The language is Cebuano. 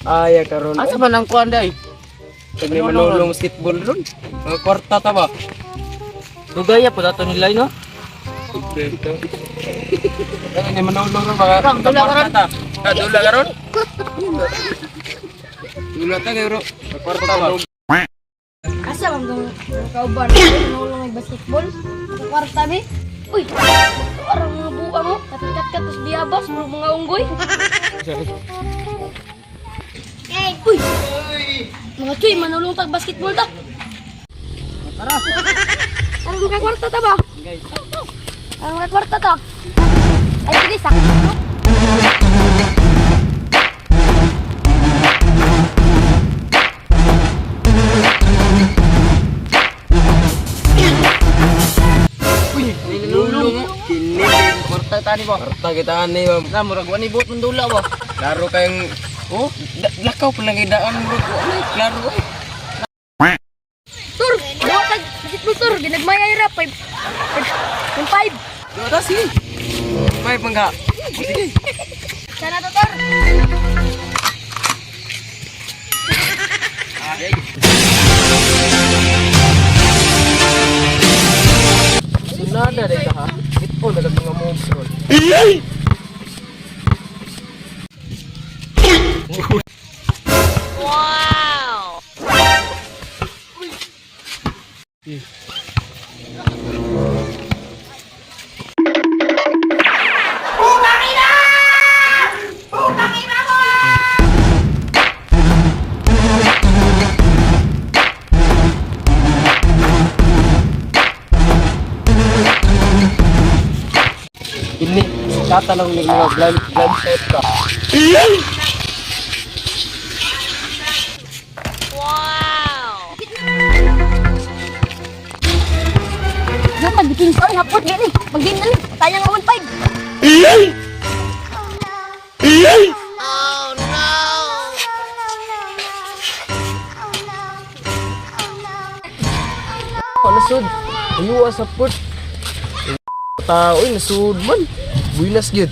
Aya karon. Asa man ang kuan day? Pag may manulong basketball ron. Mga kwarta ta ba? Dugaya po dato nila no. Ano ni manulong ron baka Ram, dula ka ron. kwarta ta. Ah, dula ka ron? Dula ta kayo ro. Kwarta ba? Asa man dong kauban manulong ay basketball? Kwarta bi. Uy, arang mga buang mo, katkat-kat tas biyabas, murag mga unggoy. Uy! Mga chuy, manulong tag basketball ta. Tara. Arang mga kwarta ta ba? Arang mga kwarta ta. Ay, sige, sakto. Uy, may nanulong. Kini Kwarta tani ba? kwarta kita ani ba. Na murag wani buot mong dula ba. Laro kayong oh, lakaw pa lang kay daan bro. Ano, klaro eh. Tur, duwa tag basketball tur, ginagmay ra 5 5 5. Dula ta sige. May pangga. Sige. Sana to, Tor. Sunada day ka ha. Ito na mga moves ron. Ini kata lang ni mga blind blind shot ka. Yung pagbikin ko, hapot gani. Pag-game na ni. Tayang 1-5. Ano sud? Ayuwa sa put. Tao, oy, nasud man. Buinas gyud.